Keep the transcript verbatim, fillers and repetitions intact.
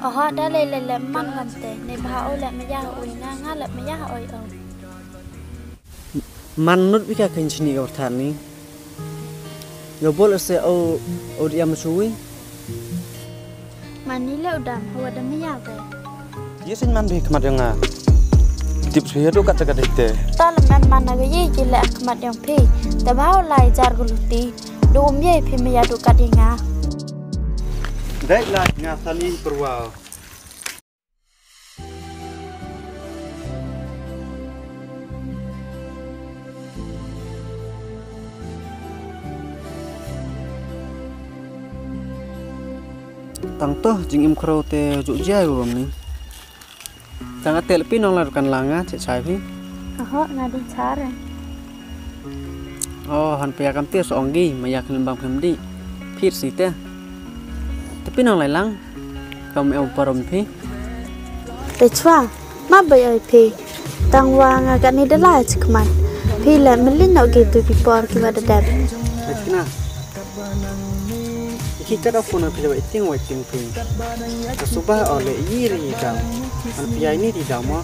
Oho, da lei lei leh man kamte, ne bha o leh maya oi nga, nga leh maya oi o. Man nut bika khin chini ka warthat ni. Yo bol se o o diam chui. Mani le u dam, hawa da maya be. Ye sing man bi khmat yong nga. Tip suya tu kat kat ite. Tal men man na ye ye le khmat yong phi. Da bha o lai jar guluti. Du um ye phi maya du kat ye nga. Dai la nga sani perwa. Tang toh jingim khraw te ju jia ru ni. Tang atel pi nong la dukan langa che chai pi. Aho na di chare. Oh, han pia kam tir so ong gi, ma yak lim bam kam di. Phir si te. Te pi nong lai lang. Kam eu parom phi. Te chwa, ma bai oi phi. Tang wa nga ka ni dalai chikman. Phi le melin no gi tu pi por ki wa da dep. Kina. Ki ka da phone phi le waiting waiting phi. Ka suba o le yi ri dam. An pi ai ni di dam wa.